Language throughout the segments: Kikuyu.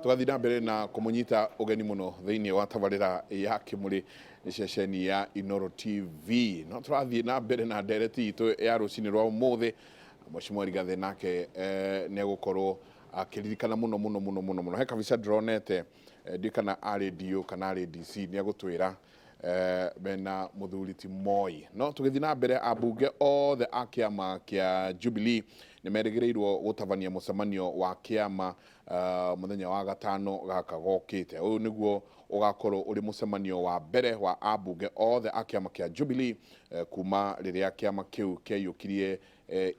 Tũgathiĩ na mbere na kũmũnyita ũgeni mũno thĩinĩ wa tabarĩra ya Kĩmũrĩ ceceni ya Inoro TV. No tũrathiĩ na mbere na ndereti itũ ya rũcinĩ rwa ũmũthĩ. Mheshimiwa Rigathĩ nake nĩ egũkorwo akĩririkana mũno mũno mũno mũno mũno. He kabica ndĩronete, ndiũĩ kana arĩ DO kana arĩ DC, nĩ egũtwĩra mena mũthuri ti Moi. No tũgĩthiĩ na mbere, ambunge othe a kĩama kĩa Jubilee nĩ merĩgĩrĩirwo gũtabania mũcemanio wa kĩama mũthenya wa gatano gaka gokĩte. Ũyũ nĩguo ũgakorwo ũrĩ mũcemanio wa mbere wa ambunge othe a kĩama kĩa Jubilee kuma rĩrĩa kĩama kĩu kĩaiyũkirie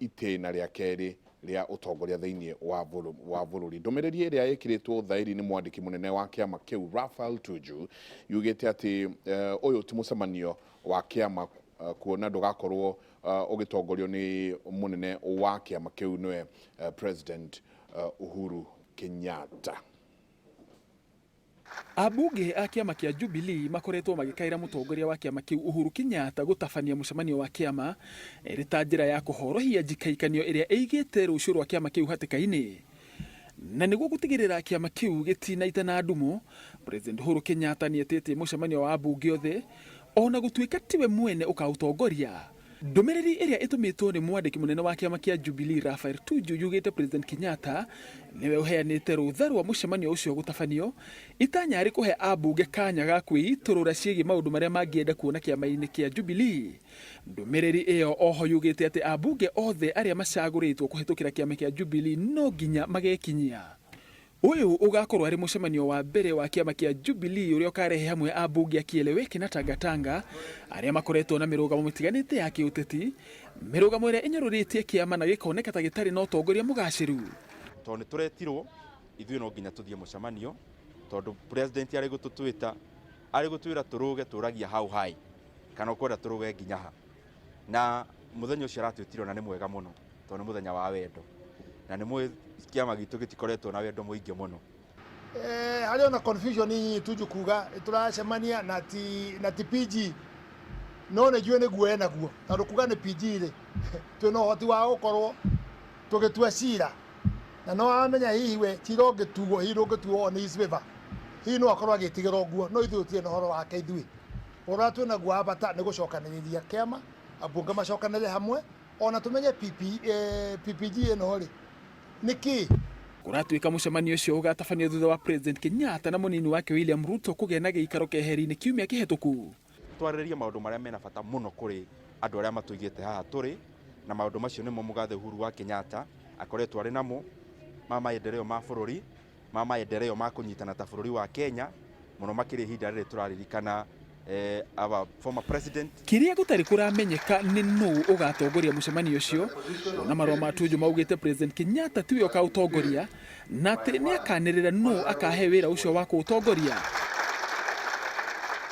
itĩna rĩa kerĩ rĩa ũtongoria thĩinĩ wa bũrũri. Ndũmĩrĩri ĩrĩa ĩkĩrĩtwo thaĩri nĩ mwandĩki mũnene wa kĩama kĩu Raphael Tuju yugĩte atĩ ũyũ ti mũcemanio wa kĩama, kuona ndũgakorwo ũgĩtongorio nĩ mũnene wa kĩama kĩu, nĩwe President Uhuru Kenyatta. Ambunge a kĩama kĩa Jubilee makoretwo magĩkaĩra mũtongoria wa kĩama kĩu Uhuru Kenyatta gũtabania mũcemanio wa kĩama ĩrĩ ta njĩra ya kũhorohia njikaikanio ĩrĩa ĩigĩte rũciũ rwa kĩama kĩu hatĩka-inĩ. Na nĩguo gũtigĩrĩra kĩama kĩu gĩtinaitana ndumo, President Uhuru Kenyatta nĩetĩtie mũcemanio wa ambunge othe ona gũtuĩka tiwe mwene ũkaũtongoria. Ndũmĩrĩri ĩrĩa ĩtũmĩtwo nĩ mwandĩki mũnene wa kĩama kĩa Jubilee Raphael Tuju yugĩte President Kenyatta nĩwe ũheanĩte rũtha rwa mũcemanio ũcio gũtabanio, itanya arĩ kũhe ambunge kanya ga kwĩitũrũra ciĩgiĩ maũndũ marĩa mangĩenda kuona kĩama-inĩ kĩa Jubilee. Ndũmĩrĩri ĩyo oho yugĩte atĩ ambunge othe arĩa macagũrĩtwo kũhĩtũkĩra kĩama kĩa Jubilee no nginya magekinyia. Ũyũ ũgakorwo arĩ mũcemanio wa mbere wa kĩama kĩa Jubilee ũrĩa ũkarehe hamwe ambunge a Kieleweke na Tangatanga arĩa makoretwo na mĩrũgamo mĩtiganĩte ya kĩũteti, mĩrũgamo ĩrĩa ĩnyũrũrĩtie kĩama na gĩkoneka ta gĩtarĩ na ũtongoria mũgacĩru. Tondũ nĩ tũretirwo, ithuĩ no nginya tũthiĩ mũcemanio, tondũ president arĩ gũtũtwĩta, arĩ gũtwĩra tũrũge, tũragia how high, kana ũkwenda tũrũge nginya ha. Na mũthenya ũcio aratwĩtire ona nĩ mwega mũno, tondũ nĩ mũthenya wa wendo. Na nĩ mũĩ kĩama gitũ gĩtikoretwo na wendo mũingĩ mũno. Harĩ ona confusion nyinyi Tuju kuga tũracemania na ti PG, no nĩ njũĩ nĩ guoya naguo, tondũ kuga nĩ PG rĩ, twĩna ũhoti wa gũkorwo tũgĩtua cira, na no amenya hihi we cira ũngĩtuo, hihi ndũngĩtuo on his favor, hihi no akorwo agĩtigĩra ũguo, no ithuĩ tũtirĩ na ũhoro wake. Ithuĩ ũhoro ũrĩa twĩnaguo wa bata nĩ gũcokanĩrĩria kĩama, ambunge macokanĩrĩre hamwe, ona tũmenye PPG ĩno rĩ nĩ kĩ. Kũratuĩka mũcemanio ũcio ũgatabanio thutha wa President Kenyatta na mũnini wake William Ruto kũgĩa na gĩikaro keheri-inĩ kiumia kĩhetũku. Twarĩrĩrie maũndũ marĩa mena bata mũno kũrĩ andũ arĩa matũigĩte haha tũrĩ, na maũndũ macio nĩmo mũgathe Uhuru wa Kenyatta akoretwo arĩ namo ma maendeleo ma bũrũri, ma maendeleo ma kũnyitana ta bũrũri wa Kenya, mũno makĩria ihinda rĩrĩ tũraririkana our former president. Kĩrĩa gũtarĩ kũramenyeka nĩ nũ ũgatongoria mũcemanio ũcio, kuona marũa ma Tuju maugĩte President Kenyatta tiwe ũkaũtongoria na atĩ nĩ akanĩrĩra nũ akahe wĩra ũcio wa kũũtongoria.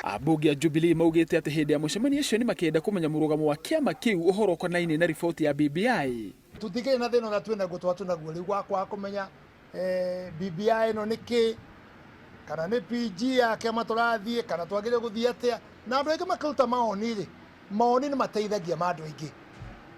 Ambunge a Jubilee maugĩte atĩ hĩndĩ ya mũcemanio ũcio nĩ makenda kũmenya mũrũgamo wa kĩama kĩu ũhoro ũkonainie na riboti ya BBI. Tũtikĩrĩ na thĩna ũrĩa twĩnaguo twa twĩnaguo rĩu wa kwaga kũmenya BBI ĩno nĩ kĩ, kana nĩ PG ya kĩama tũrathiĩ, kana twagĩrĩire gũthiĩ atĩa. Na andũ aingĩ makĩruta mawoni rĩ, mawoni nĩ mateithagia ma andũ aingĩ.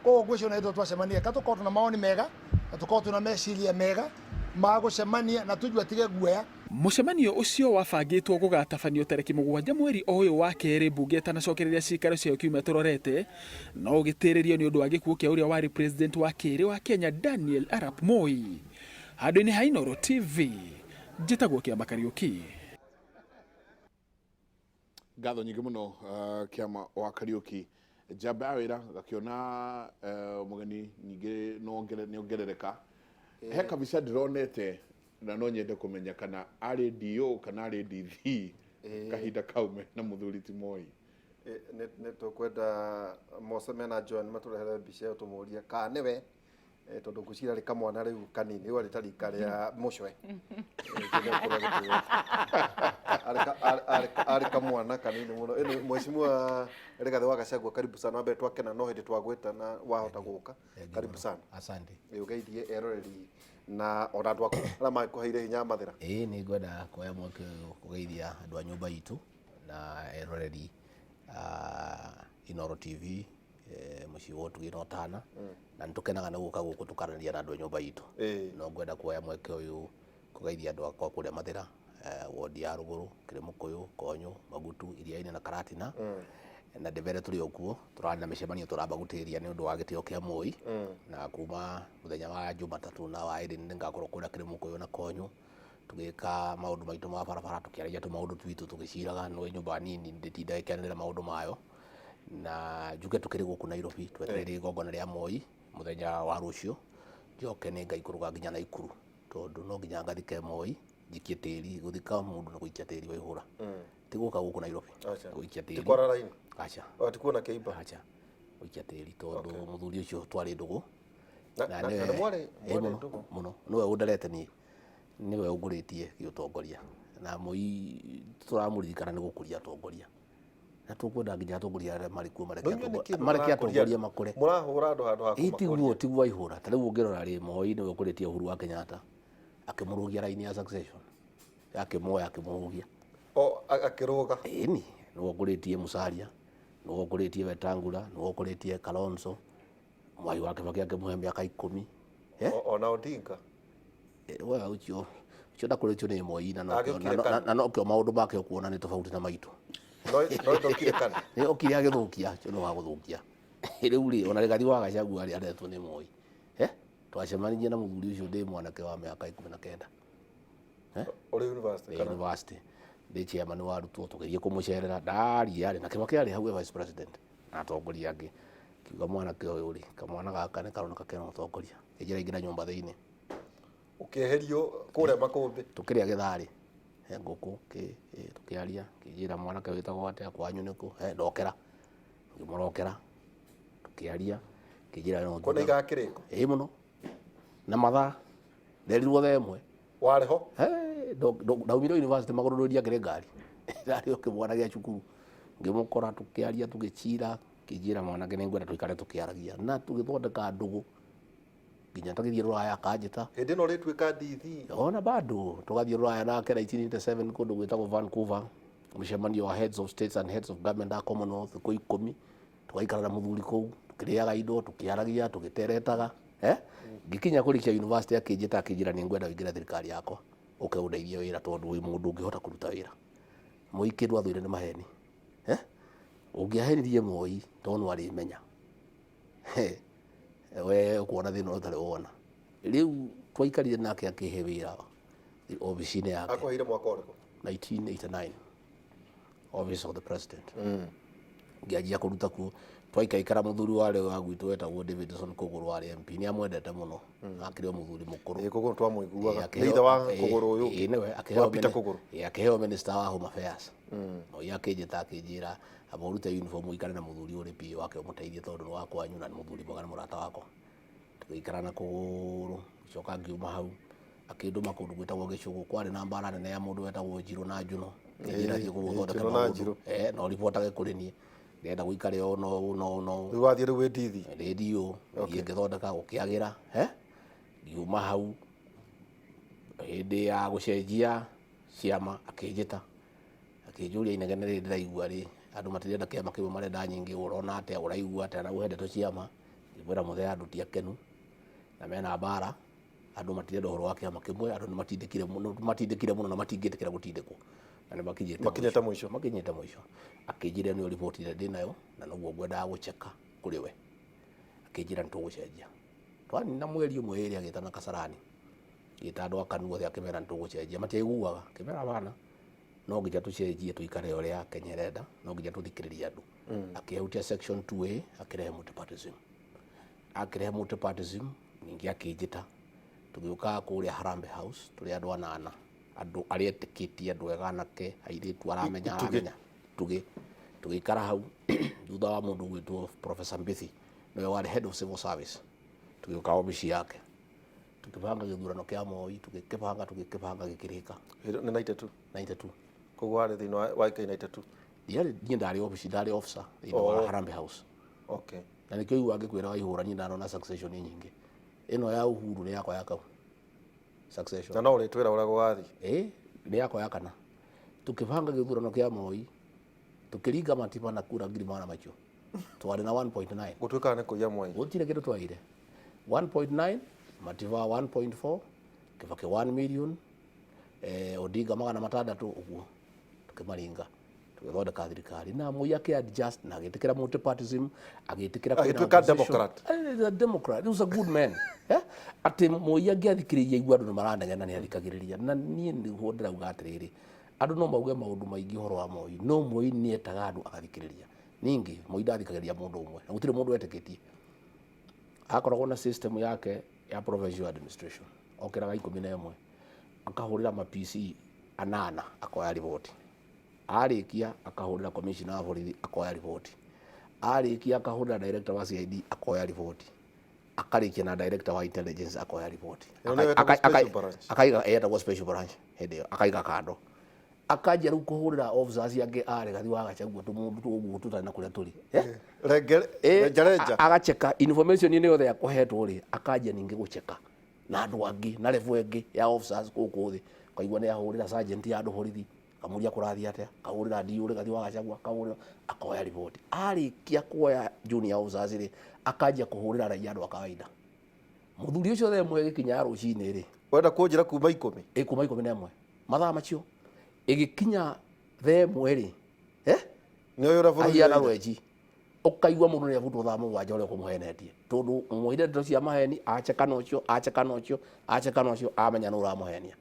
Koguo ngwĩciria ona hĩndĩ ĩrĩa twacemania, ka tũkorwo twĩna mawoni mega na tũkorwo twĩna meciria mega ma gũcemania, na Tuju atige guoya. Mũcemanio ũcio wabangĩtwo gũgatabanio tarĩki 7 mweri o ũyũ wa kerĩ, mbunge ĩtanacokereria cikaro ciayo kiumia tũrorete, no ũgĩtĩrĩrio nĩ ũndũ wa gĩkuũ kĩa ũrĩa warĩ president wa kerĩ wa Kenya Daniel Arap Moi. Handũ-inĩ ha Inooro TV, njĩtagwo Kĩama Kariũki. Ngatho nyingĩ mũno, Kĩama wa Kariũki. Njamba ya wĩra gakĩona mũgeni ningĩ no nĩ ongerereka. He kabica ndĩronete na no nyende kũmenya kana arĩ DO kana arĩ DV kahinda kau me na mũthuri ti Moi. Nĩ tũkwenda Mose mena John matũrehere mbica ĩyo, tũmũrie kana nĩwe, tondũ ngwĩciria arĩ kamwana rĩu kanini, rĩu arĩ ta rika rĩa mũcwe. Kĩrĩa akorwo agĩtwĩra. Arĩ kamwana kanini mũno. Ĩno Mheshimiwa Rigathĩ wa Gachagua, karibu sana. Wa mbere twakena no hĩndĩ twagwĩta na wahota gũka. Karibu sana. Asante. Ũgeithie eroreri na ona andũ aku arĩa magĩkũheire hinya Mathĩra. Ĩĩ, nĩ ngwenda kuoya mweke ũyũ kũgeithia andũ a nyũmba itũ na eroreri a Inooro TV, mũciĩ wa ũtugi na ũtana, na nĩ tũkenaga nĩ gũka gũkũ tũkaranĩria na andũ a nyũmba itũ. No ngwenda kuoya mweke ũyũ. Kũgeithia andũ akwa kũrĩa Mathĩra, wodi ya Rũgũrũ, Kĩrĩmũkũyũ, Konyũ, Magutu, Iriainĩ na Karatina. Na ndĩmere tũrĩ o kuo, tũrarĩ na mĩcemanio tũramba gũtĩria nĩ ũndũ wa gĩtĩo kĩa Moi. Na kuma mũthenya wa Jumatatũ na wa ĩrĩ nĩ ngakorwo kũrĩa Kĩrĩmũkũyũ na Konyũ tũgĩka maũndũ maitũ ma barabara, tũkĩaragia tũmaũndũ twitũ tũgĩciraga, nĩ nyũmba nini ndĩtindaga ĩkĩanĩrĩra maũndũ mayo. Na njuge tũkĩrĩ gũkũ Nairobi twetereire igongona rĩa Moi mũthenya wa rũciũ, njoke nĩ ngaikũrũka nginya Naikuru tondũ no nginya ngathike Moi, njikie tĩri. Gũthika mũndũ nĩ gũikia tĩri wa ihũra, ti gũka gũkũ Nairobi. Aca. Gũikia Ti tĩri. Kwara raini? Aca. O, ti kuona kĩimba? Aca, gũikia tĩri tondũ mũthuri ũcio twarĩ ndũgũ. Na nĩ mwarĩ Ĩ, mwarĩ mũno ndũgũ? Mũno, nĩwe ũnderete niĩ, nĩwe ũngũrĩtie gĩũtongoria, na Moi tũramũririkana nĩ gũkũria atongoria, na tũkwenda nginya atongoria arĩa marĩ kuo mareke No inyuĩ nĩkĩ mareke mũrakũria- atongoria makũre. Mũrahũra andũ handũ ha Ĩ, kũmakũria. Tiguo aihũra. Ta rĩu ũngĩrora rĩ, Moi nĩwe ũkũrĩtie Uhuru wa Kenyatta, akĩmũrũgia raini ya succession, akĩmuoya akĩmũrũgia. O akĩrũga. Ĩni, nĩwe ũkũrĩtie Musalia, nĩwe ũkũrĩtie Wetangula, nĩwe ũkũrĩtie Kalonzo. Mwai wa Kibaki akĩmũhe mĩaka 10. Eh? Ona Odinga. We ũcio ndakũrĩtio nĩ Moi na nokĩo Agĩũkire kana? na nokĩo maũndũ make ũkuona nĩ tofauti na maitũ. No ndokire kana? Nĩ okire agĩthũkia, ũcio nĩ wa gũthũkia. Rĩu rĩ, ona Rigathi wa Gachagua rĩ, aretwo nĩ Moi. Eh? Twacemanirie na mũthuri ũcio ndĩ mwanake wa mĩaka 19. Ũrĩ university Ndĩ kana? University, ndĩ chairman wa arutwo, tũgĩthiĩ kũmũcerera, ndaria arĩ na Kibaki arĩ hau e vice president na atongoria angĩ. Kiuga mwanake ũyũ rĩ, kamwana gaka nĩ karoneka kena ũtongoria. Kĩnjĩra ingĩra nyũmba thĩinĩ. Ũkĩeherio kũrĩa makũmbĩ? Tũkĩrĩa gĩtharĩ, he ngũkũ kĩ tũkĩaria, kĩnjĩra mwanake wĩtagwo atĩa, kwanyu nĩkũ, he ndokera. Ngĩmũrokera, tũkĩaria, kĩnjĩra no Kuona igakĩrĩko? Ĩ mũno. Na mathaa nderirwo thaa 1. Warĩ ho? Ndaumire university magũrũ, ndiakĩrĩ ngari, ndarĩ o kĩmwana gĩa cukuru. Ngĩmũkora, tũkĩaria, tũgĩcira, kĩnjĩra mwanake nĩ ngwenda tũikare tũkĩaragia, na tũgĩthondeka ndũgũ nginya tũgĩthiĩ rũraya akanjĩta. Hĩndĩ ĩno ũrĩtuĩka ndithi? Ona bado tũgathiĩ rũraya nake 1987 kũndũ gwĩtagwo Vancouver, mũcemanio wa heads of states and heads of government a Commonwealth, thikũ 10 tũgaikara na mũthuri kũu, tũkĩrĩaga indo, tũkĩaragia, tũgĩteretaga. Eh, ngĩkinya kũrĩkia university akĩnjĩta, akĩnjĩra nĩ ngwenda ũingĩre thirikari yakwa, ũke ũndeithie wĩra tondũ wĩ mũndũ ũngĩhota kũruta wĩra. Moi kĩndũ athũire nĩ maheni. Eh, ũngĩahenirie Moi tondũ nĩ arĩmenya we ũkuona thĩna ũrĩa ũtarĩ wona. Rĩu twaikarire nake, akĩhe wĩra obici-inĩ yake. Akũheire mwaka ũrĩkũ? 1989, Office of the President. Ngĩanjia kũruta kuo, twaikaikara, mũthuri warĩ wa gwitũ wetagwo Davidson Kũgũrũ, warĩ MP, nĩ amwendete mũno, akĩrĩ o mũthuri mũkũrũ. Ĩ, Kũgũrũ twamũiguaga. Ĩ, Nĩ ithe wa Kũgũrũ ũyũ ĩ, ũngĩ. Nĩwe Wa akĩheo Peter Kũgũrũ. Ĩ, akĩheo minister wa Home Affairs. Moi akĩnjĩta, akĩnjĩra amba ũrute uniform ũikare na mũthuri ũrĩ PA wake ũmũteithie tondũ nĩ wa kwanyu na nĩ mũthuri mwega, nĩ mũrata wakwa. Tũgĩikara na Kũgũrũ, gĩcoka ngiuma hau, akĩndũma kũndũ gwĩtagwo Gĩcũgũ, kwarĩ na mbara nene ya mũndũ wetagwo Njirũ na Njuno. Kĩnjĩra thiĩ kũu ũthondeke Njirũ na maũndũ. Njirũ. Na ũribotage kũrĩ niĩ, ndĩrenda gũikare ũũ na ũũ na ũũ na ũũ. Rĩu wathiĩ rĩu wĩ ndithi? Rĩndiũ thiĩ ngĩthondeka gũkĩagĩra. Ngiuma hau hĩndĩ ya gũcenjia ciama, akĩnjĩta, akĩnjũria inegene rĩrĩ ndĩraigua rĩ, andũ matirenda kĩama kĩmwe, marenda nyingĩ, ũrona atĩa, ũraigua atĩa na uhe ndeto ciama? Ngĩmwĩra mũthee, andũ ti akenu na mena mbara, andũ matirenda ũhoro wa kĩama kĩmwe, andũ nĩ matindĩkire mũno, matindĩkire mũno na matingĩtĩkĩra gũtindĩkwo na nĩ makinyĩte Makinyĩte mũico. Makinyĩte mũico. Akĩnjĩra nĩyo riboti ĩrĩa ndĩnayo na noguo ngwendaga gũcheka kũrĩ we. Akĩnjĩra nĩ tũgũcenjia. Twanina mweri ũmwe ĩrĩ, agĩtana Kasarani, agĩta andũ a KANU othe, akĩmera nĩ tũgũcenjia. Matiaiguaga, akĩmera bana, no nginya tũcenjie tũikare ũrĩa Kenya ĩrenda, no nginya tũthikĩrĩrie andũ. Akĩhutia section 2A, akĩrehe multipartyism. Akĩrehe multipartyism ningĩ akĩnjĩta, tũgĩũka kũrĩa Harambee House tũrĩ andũ anana, andũ arĩa etĩkĩtie, andũ ega, anake, airĩtu aramenya. Itugĩ. Aramenya itugĩ. Tũgĩikara hau thutha wa mũndũ gwĩtwo Professor Mbithi, nĩwe warĩ head of civil service. Tũgĩũka obici yake, tũkĩbanga gĩthurano kĩa Moi, tũgĩkĩbanga, tũgĩkĩbanga, gĩkĩrĩka. Nĩ 92? 92. Koguo warĩ thĩinĩ wa IK 92? Ndiarĩ niĩ, ndarĩ obici, ndarĩ officer thĩinĩ wa Harambee House. Na nĩkĩo igua ngĩkwĩra Waihũra, niĩ ndanona succession nyingĩ. Ĩno ya Uhuru nĩ yakwa ya kau succession. Na no ũrĩtwĩra ũrĩa gũgathiĩ. Ĩ, nĩ yakwa ya kana. Tukĩbanga gĩthurano kĩa Moi, tukĩringa Matiba na kura ngiri magana macio, twarĩ na 1.9. Gũtuĩkaga nĩ kũiya mwai. Gũtirĩ kĩndũ twaire. 1.9, Matiba 1.4, Kibaki 1 million. Odinga 600 ũguo tũkĩmaringa, tũgĩthondeka thirikari na Moi akĩ adjust na agĩtĩkĩra multipartism, agĩtĩkĩra kwĩna Agĩtuĩka opposition. Democrat. He's a Democrat. He was a good man. Eh? Atĩ Moi angĩathikĩrĩria igua andũ nĩ maranegena, nĩ athikagĩrĩria. Na niĩ nĩguo ndĩrauga atĩrĩrĩ, andũ no mauge maũndũ maingĩ ũhoro wa Moi, no Moi nĩ etaga andũ agathikĩrĩria. Ningĩ Moi ndathikagĩrĩria mũndũ ũmwe na gũtirĩ mũndũ etĩkĩtie. Akoragwo na system yake ya provincial administration. Okĩraga 11, akahũrĩra ma PC 8, akoya riboti. Arĩkia akahũrĩra commissioner wa borithi, akoya riboti. Arĩkia akahũrĩra director wa CID, akoya riboti. Akarĩkia na director wa intelligence, akoya riboti. Ĩyo nĩyo ĩtagwo special branch. Akaiga, ĩtagwo special branch hĩndĩ ĩyo, akaiga kando. Akanjia rĩu kũhũrĩra officers angĩ a Rigathi wa Gachagua, tũmũndũ tũguo tũtarĩ na kũrĩa tũrĩ. Renja renja. Agacheka information ĩno yothe akũhetwo rĩ, akanjia ningĩ gũcheka na andũ angĩ na level ĩngĩ ya officers gũkũ thĩ. Ũkaigua nĩ ahũrĩra sergeant ya andũ borithi, kamũria kũrathiĩ atĩa, kahũrĩra DO Rigathi wa Gachagua, kahũrĩra, akoya riboti. Arĩkia kuoya junior officers rĩ, akanjia kũhũrĩra raia andũ a kawaida. Mũthuri ũcio thaa 1 ĩgĩkinya ya rũcinĩ rĩ, Wenda kũnjĩra kuma 10? Ĩ, kuma 11 mathaa macio ĩgĩkinya thaa 1 rĩ, Nĩ ũyũ ũrĩa bũrũri ahiana ũroire. rwenji. Ũkaigua mũndũ nĩ abutwo thaa 7 ũrĩa ũkũmũhenetie, tondũ mũhire ndeto cia maheni, acheka na ũcio, acheka na ũcio, acheka na ũcio, amenya nũ ũramũhenia.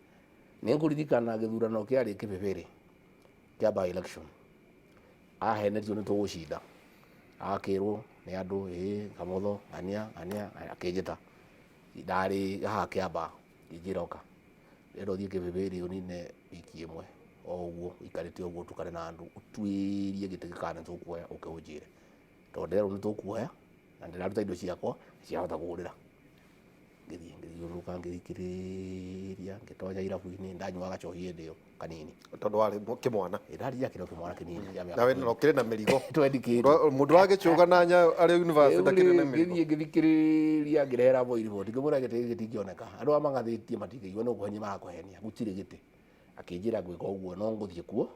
Nĩ ngũririkana gĩthurano kĩarĩ Kĩbĩbĩrĩ kĩa by election, ahenetio nĩ tũgũcinda, agakĩrwo nĩ andũ, ĩ Kamotho ng'ania ng'ania, akĩnjĩta ndarĩ haha Kĩambaa, ngĩnjĩra oka ndĩrenda ũthiĩ Kĩbĩbĩrĩ ũnine wiki ĩmwe o ũguo ũikarĩte ũguo ũtukane na andũ, ũtuĩrie gĩtĩ gĩkana tũkuoya, ũke ũnjĩre, tondũ ndĩrerwo nĩ tũkuoya na ndĩraruta indo ciakwa ciahota kũgũrĩra. Ngĩthiĩ ngĩthiũrũrũka ngĩthikĩrĩria, ngĩtonya irabu-inĩ, ndanyuaga gacohi hĩndĩ ĩyo kanini. Tondũ warĩ kĩmwana. Ĩ, ndarĩ akĩrĩ kĩmwana kĩnini kĩa mĩaka Nawe no kĩrĩ na mĩrigo. Twendi kĩndũ. Mũndũ wagĩcũga na nyayo arĩ university ndakĩrĩ na mĩrigo. Ngĩthiĩ ngĩthikĩrĩria, ngĩrehera Moi riboti, ngĩmwĩra gĩtĩ gĩkĩ gĩtingĩoneka. Andũ aya mangathĩtie matingĩigua nĩ ũkũhenia marakũhenia, gũtirĩ gĩtĩ. Akĩnjĩra ngwĩka ũguo no ngũthiĩ kuo,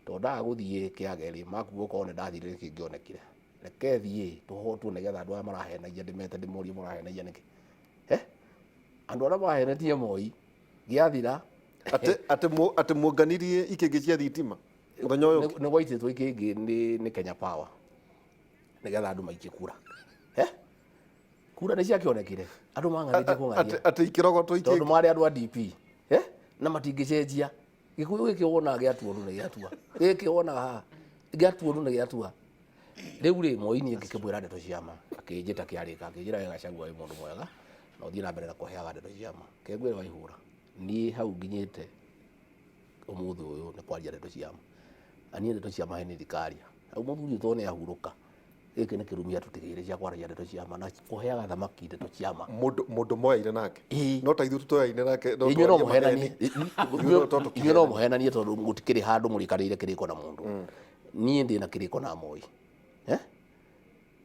tondũ ndaga gũthiĩ kĩage rĩ, makuga okorwo nĩ ndathire nĩkĩ ngĩonekire. Reke thiĩ tũhotwo nĩgetha andũ aya marahenagia ndĩmete ndĩmorie mũrahenagia nĩkĩ. Andũ arĩa mahenetie Moi gĩathira. Atĩ muonganirie ikĩngĩ cia thitima mũthenya ũyũ ũngĩ? Nĩ gwaitĩtwo ikĩngĩ nĩ Kenya Power nĩgetha andũ maikie kura. Kura nĩ ciakĩonekire, andũ mang'athĩtie kũng'athia. Atĩ ikĩrogotwo ikĩngĩ. Tondũ marĩ andũ a DP. Na matingĩcenjia. Gĩkũyũ gĩkĩ wonaga gĩatua ũndũ nĩ gĩatua. Gĩkĩ wonaga haha gĩatua ũndũ nĩ gĩatua. Rĩu rĩ, Moi niĩ ngĩkĩmwĩra ndeto cia ma, akĩnjĩta kĩarĩka, akĩnjĩra we Gachagua wĩ mũndũ mwega na ũthiĩ na mbere na kũheaga ndeto cia ma. Kengwĩre waihũra, niĩ hau nginyĩte ũmũthĩ ũyũ nĩ kwaria ndeto cia ma. Na niĩ ndeto cia maheni ndikaria. Hau mũthuri ũyũ tondũ nĩ ahurũka, gĩkĩ nĩ kĩrumi atũtigĩire cia kwaragia ndeto cia ma na kũheaga thamaki ndeto cia ma. Mũndũ moyaine nake. Ĩĩ. No ta ithuĩ tũtoyaine nake, no Inyuĩ no twarie mũhenanie. maheni. Ithuĩ no tũkĩhenanie. Inyuĩ no mũhenanie tondũ gũtikĩrĩ handũ mũrĩkanĩire kĩrĩko na mũndũ. Niĩ ndĩ na kĩrĩko na Moi.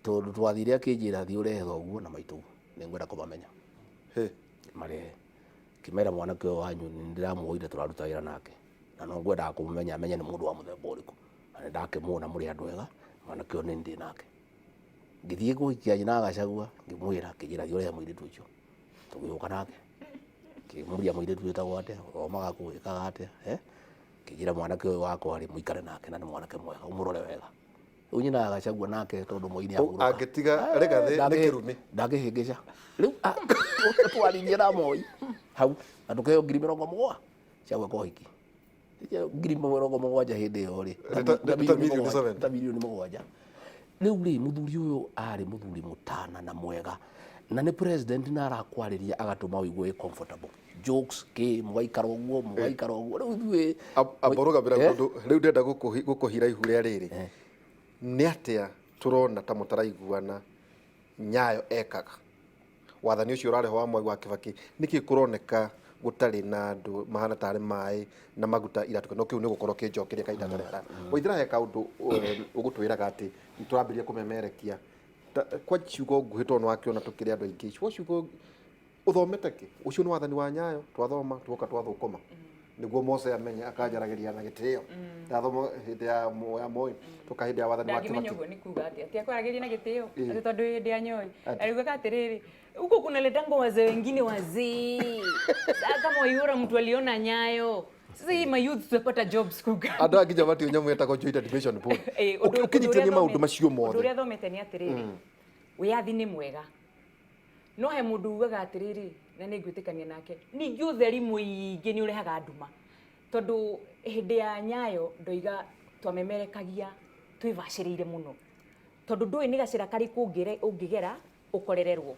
Tondũ twathire akĩnjĩra thiĩ ũrehe thoguo na maitũguo, nĩngwenda kũmamenya. Marehe. Kĩmera mwanake ũyũ wanyu nĩ ndĩramuoire tũraruta wĩra nake. Na no ngwendaga kũmũmenya amenye nĩ mũndũ wa mũthemba ũrĩkũ. Na nĩ ndakĩmuona mũrĩ andũ ega, mwanake ũyũ nĩ ndĩ nake. Ngĩthiĩ kũhikia nyina Gachagua, ngĩmwĩra, akĩnjĩra thiĩ ũrehe mũirĩtu ũcio. Tũgĩũka nake. Ngĩmũria mũirĩtu wĩtagwo atĩa, ũthomaga kũ, wĩkaga atĩa, Ngĩnjĩra mwanake ũyũ wakwa rĩ, mũikare nake na nĩ mwanake mwega, ũmũrore wega. Rĩu nyina Gachagua nake tondũ Moi nĩ ahurũka. Angĩtiga Rigathi nĩ kĩrumi. Ndangĩhĩngĩca. Rĩu, twaririe na Moi hau, na tũkĩheo ngiri mĩrongo mũgwanja cia gwĩka ũhiki. Ngiri mĩrongo mũgwanja hĩndĩ ĩyo rĩ, Nĩ ta milioni seven. ta milioni 7. Rĩu rĩ, mũthuri ũyũ arĩ mũthuri mũtana na mwega. Na nĩ president na arakwarĩria agatũma ũigue wĩ comfortable. Jokes kĩ, mũgaikara ũguo, mũgaikara ũguo. Rĩu ithuĩ Amba ũrũgamĩra mũndũ, rĩu ndĩrenda gũkũhira ihu rĩa rĩrĩ. Nĩ atĩa tũrona ta mũtaraiguana Nyayo ekaga? Wathani ũcio ũrarĩho wa Mwai wa Kibaki, nĩkĩ kũroneka gũtarĩ na andũ mahana tarĩ maĩ na maguta iratuka? No kĩu nĩ gũkorwo kĩnjokeria kahinda gatarĩ haraya. Waithera he kaũndũ ũgũtwĩraga atĩ nĩtũrambĩrĩria kũmemerekia. Kwa ciugo nguhĩ tondũ nĩwakĩona tũkĩrĩ andũ aingĩ, kwa ciugo ũthomete kĩ? Ũcio nĩ wathani wa Nyayo, twathoma tuoka twathũkũma. Nĩguo Mose amenye akanjaragĩria na gĩtĩo. Ndathoma hĩndĩ ya Moi, tuoka hĩndĩ ya wathani wa Ndangĩmenya Kibaki. ũguo nĩ kuga atĩa? Atĩ akwaragĩria na gĩtĩo? Atĩ tondũ hĩndĩ ya Nyoi. Aliugaga atĩrĩrĩ, huko kunaletangwa wazee wengine wazee. Sasa kama Waihura mtu aliona Nyayo. Sasa hii mayouth tutapata jobs kuga. Andå aya nginya matiå nyamå etagwo joint admission board. Eh, ũndũ- Å kä nyitithania ũndũ ũrĩa maå ndå macio ũndũ mothe. ũrĩa thomete nĩ atĩrĩrĩ, wĩyathi nĩ mwega, no he mũndũ ugaga atĩrĩrĩ, na nĩ ngwĩtĩkania nake, ningĩ ũtheri mũingĩ nĩ ũrehaga nduma, tondũ hĩndĩ ya Nyayo ndoiga twamemerekagia twĩbacĩrĩire mũno, tondũ ndũĩ nĩ gacĩra karĩkũ ũngĩgera ũkorererwo.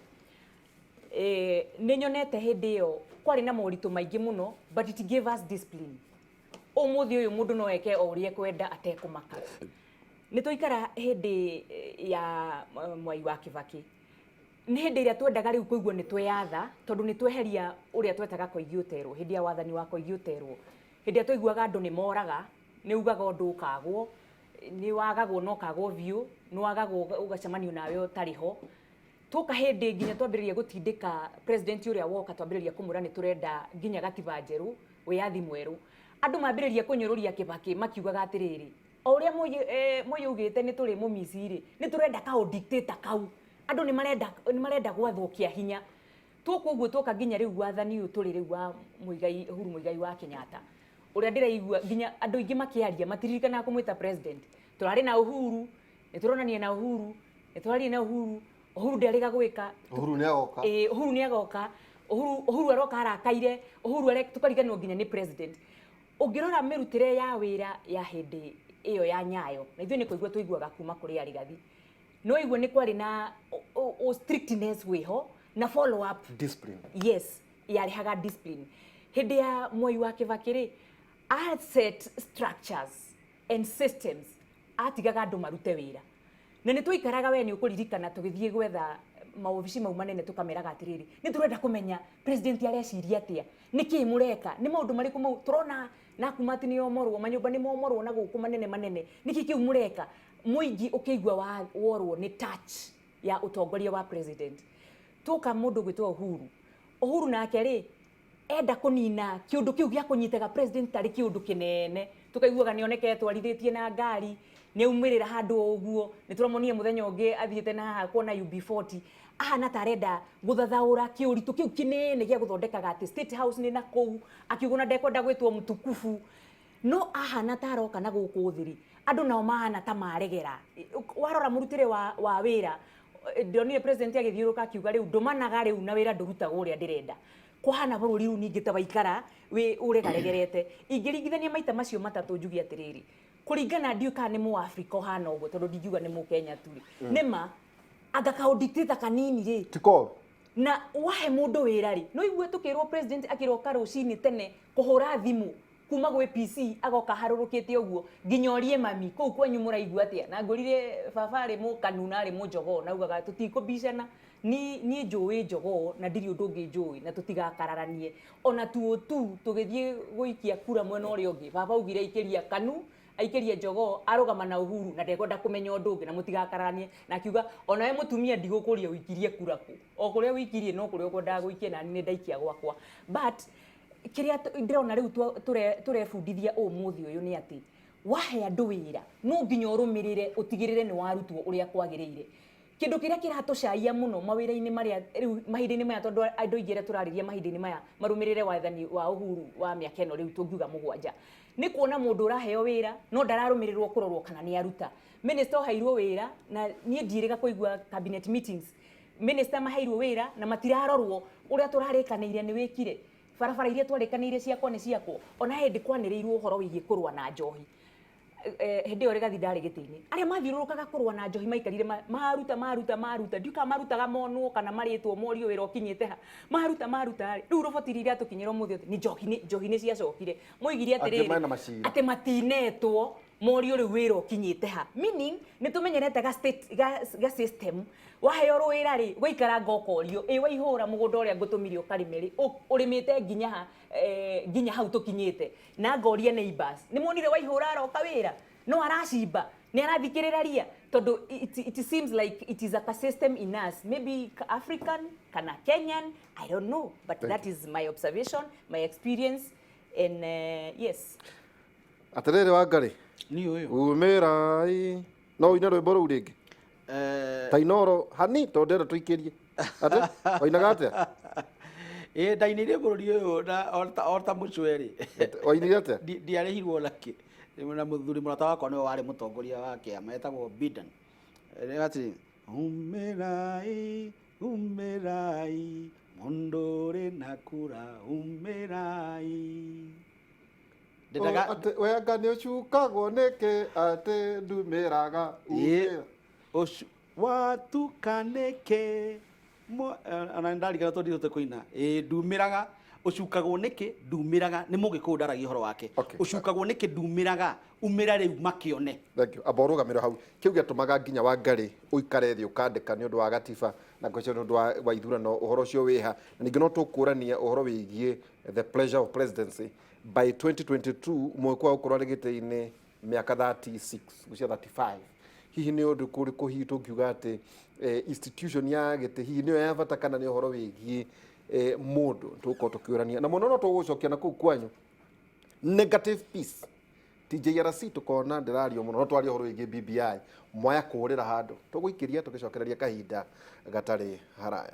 Nĩ nyonete hĩndĩ ĩyo kwarĩ na moritũ maingĩ mũno, but it gave us discipline. Ũmũthĩ ũyũ mũndũ no eke o ũrĩa ekwenda atekũmaka. Nĩ twaikara hĩndĩ ya Mwai wa Kibaki, nĩ hĩndĩ ĩrĩa twendaga rĩu kũigua nĩ tweyatha, tondũ nĩ tweheria ũrĩa twetaga koigi ũterwo. Hĩndĩ ya wathani wa koigi ũterwo, hĩndĩ ĩrĩa twaiguaga andũ nĩ moraga, nĩ ugaga ũndũ ũkagwo, nĩ wagagwo na ũkagwo biũ, nĩ wagagwo ũgacemanio nawe ũtarĩ ho. Tuoka hĩndĩ nginya twambĩrĩria gũtindĩka president ũrĩa woka, twambĩrĩria kũmwĩra nĩ tũrenda nginya gatiba njerũ, wĩyathi mwerũ. Andũ mambĩrĩria kũnyũrũria Kibaki makiugaga atĩrĩrĩ, o ũrĩa Moi augĩte nĩ tũrĩ mũmici rĩ, nĩ tũrenda kaũ dictator kau. Andũ nĩ marenda gwathwo kĩa hinya. Tuoka ũguo tuoka nginya rĩu wathani ũyũ tũrĩ rĩu wa Muigai, Uhuru Muigai wa Kenyatta, ũrĩa ndĩraigua nginya andũ aingĩ makĩaria matiririkanaga kũmwĩta president. Tũrarĩ na Uhuru, nĩ tũronania na Uhuru, nĩ tũraria na Uhuru, Uhuru ndarĩga gwĩka. Uhuru nĩ agoka. Ĩĩ, Uhuru nĩ agoka. Uhuru aroka arakaire, Uhuru tũkariganĩrwo nginya nĩ president. Ũngĩrora mĩrutĩre ya wĩra ya hĩndĩ ĩyo ya Nyayo, na ithuĩ nĩ kũigua tũiguaga kuma kũrĩ Arigathi, no igua nĩ kwarĩ na strictness wĩho na follow up. Discipline. Yes, yarehaga discipline. Hĩndĩ ya Mwai wa Kibaki rĩ, a set structures and systems, atigaga andũ marute wĩra. Na nĩ twaikaraga, we nĩ ũkũririkana tũgĩthiĩ gwetha maobici mau manene, tũkameraga atĩrĩrĩ, nĩ tũrenda kũmenya president areciria atĩa, nĩ kĩĩ mũreka, nĩ maũndũ marĩkũ mau tũrona Nakumatt nĩ yomorwo, manyũmba nĩ momorwo na gũkũ manene manene, nĩkĩ kĩu mũreka? Mũingĩ ũkĩigua worwo nĩ touch ya ũtongoria wa president. Tuoka mũndũ ũgwĩtwo Uhuru, Uhuru nake rĩ, enda kũnina kĩũndũ kĩu gĩa kũnyitaga president tarĩ kĩũndũ kĩnene, tũkaiguaga nĩ oneke etwarithĩtie na ngari, nĩ aumĩrĩra handũ o ũguo. Nĩ tũramuonire mũthenya ũngĩ athiĩte na haha kuona UB40, ahana ta arenda gũthathaũra kĩũritũ kĩu kĩnene gĩa gũthondekaga atĩ State House nĩ na kũu, akiuga ona ndekwenda gwĩtwo mtukufu, no ahana ta aroka na gũkũ thĩ rĩ, andũ nao mahana ta maregera. Warora mũrutĩre wa wĩra, ndonire president agĩthiũrũrũka akiuga rĩu ndũmanaga rĩu na wĩra ndũrutagwo ũrĩa ndĩrenda. Kwahana bũrũri rĩu ningĩ ta waikara wĩ ũregaregerete. Ingĩringithania maita macio matatũ, njuge atĩrĩrĩ, kũringana ndiũĩ kana nĩ mũAfrika ũhana ũguo, tondũ ndingiuga nĩ mũKenya tu rĩ, nĩma anga kaũ dictator kanini rĩ. Ti koru. Na wahe mũndũ wĩra rĩ, no igue tũkĩrwo president akĩroka rũcinĩ tene kũhũra thimũ kuma gwĩ PC, agoka harũrũkĩte ũguo nginya orie mami kũu kwanyu mũraigua atĩa. Na ngũrire baba arĩ mũkanu na arĩ mũjogoo, na augaga tũtikũbicana, ni niĩ njũĩ njogoo na ndirĩ ũndũ ũngĩ njũĩ, na tũtigakararanie ona tuo tu tũgĩthiĩ gũikia kura mwena ũrĩa ũngĩ. Baba augire aikĩria kanu, aikĩria njogoo, arũgama na Uhuru na ndekwenda kũmenya ũndũ ũngĩ na mũtigakararanie. Na akiuga onawe mũtumia ndigũkũria ũikirie kura kũ, o kũrĩa ũikirie no kũrĩa ũkwendaga gũikia, na niĩ ndaikia gwakwa. But kĩrĩa ndĩrona rĩu tũrebundithia ũmũthĩ ũyũ nĩ atĩ wahe andũ wĩra no nginya ũrũmĩrĩre, ũtigĩrĩre nĩ warutwo ũrĩa kwagĩrĩire. Kĩndũ kĩrĩa kĩratũcaia mũno mawĩra-inĩ marĩa rĩu mahinda-inĩ maya, tondũ andũ aingĩ arĩa tũrarĩria mahinda-inĩ maya marũmĩrĩre wathani wa Uhuru wa mĩaka ĩno rĩu tũngiuga 7, nĩ kuona mũndũ ũraheo wĩra no ndararũmĩrĩrwo kũrorwo kana nĩ aruta. Minister ũheirwo wĩra, na niĩ ndiĩrĩga kũigua cabinet meetings, minister maheirwo wĩra na matirarorwo ũrĩa tũrarĩkanĩire nĩ wĩkire, barabara iria twarĩkanĩire ciakwo nĩ ciakwo. Ona hĩndĩ kwanĩrĩirwo ũhoro wĩgiĩ kũrũa na njohi, hĩndĩ ĩyo Rigathi ndarĩ gĩtĩ-inĩ, arĩa mathiũrũrũkaga kũrũa na njohi maikarire maruta maruta maruta, ndiũĩ kana marutaga monwo kana marĩtwo morio wĩra ũkinyĩte ha, maruta maruta rĩ, rĩu roboti iria iratũkinyĩra ũmũthĩ atĩ nĩ njohi, nĩ njohi nĩ ciacokire, moigire Angĩ atĩrĩrĩ mena macira. Atĩ matinetwo morio rĩu wĩra ũkinyĩte ha, meaning nĩ tũmenyerete ga state ga system, waheo wĩra rĩ, waikaranga ũkorio, ĩ waihũra mũgũnda ũrĩa ngũtũmire ũkarĩme rĩ, ũrĩmĩte nginya ha, nginya hau tũkinyĩte. Na ngoria neighbors, nĩ monire waihũra aroka wĩra no aracimba, nĩ arathikĩrĩra ria, tondũ it seems like it is a system in us, maybe African kana Kenyan, I don't know, but Thank that is my observation, my experience, and yes. Atĩrĩrĩ Wangarĩ. Niĩ ũyũ. Umĩrai no ũine rwĩmbo rũu rĩngĩ ta Inoro hani, tondũ ndĩrenda tũikĩrie atĩ wainaga atĩa? Ĩ ndainĩire bũrũri ũyũ na ota mũcwe rĩ. Wainire atĩa? Ndiarĩhirwo nakĩ na mũthuri mũrata wakwa nĩwe warĩ mũtongoria wa kĩama, etagwo Bidan. Nĩ atĩ umĩrai, umĩrai, mũndũ ũrĩ na kura, umĩrai. Ndendaga. Atĩ wenga nĩ ũcukagwo nĩkĩ atĩ ndumĩraga? Ĩ, watuka nĩkĩ? Ona ndarigana tondũ ndihote kũina. Ĩ ndumĩraga, ũcukagwo nĩkĩ ndumĩraga, nĩ mũgĩkũyũ ndaragia ũhoro wake. Ũcukagwo nĩkĩ ndumĩraga, umĩra rĩu makĩone. Thank you. Amba ũrũgamĩre hau. Kĩu gĩatũmaga nginya Wangari ũikare thĩ ũkandĩka nĩ ũndũ wa gatiba na ngwĩciria nĩ ũndũ wa ithurano ũhoro ũcio wĩha. Na ningĩ no tũkũrania ũhoro wĩgiĩ the pleasure of presidency by 2022, Mũgĩkũyũ agũkorwo arĩ gĩtĩ-inĩ mĩaka 36 gũcia 35. Hihi nĩ ũndũ kũrĩkũ hihi tũngiuga atĩ institution ya gĩtĩ hihi nĩyo ya bata kana nĩ ũhoro wĩgiĩ mũndũ? Tũgũkorwo tũkĩũrania na mũno no tũgũcokia na kũu kwanyu negative piece ti JRC tukona ndĩrario mũno, no twaria ũhoro wĩgiĩ BBI mwaya kũrĩra handũ tũgũikĩria tũgĩcokereria kahinda gatarĩ haraya.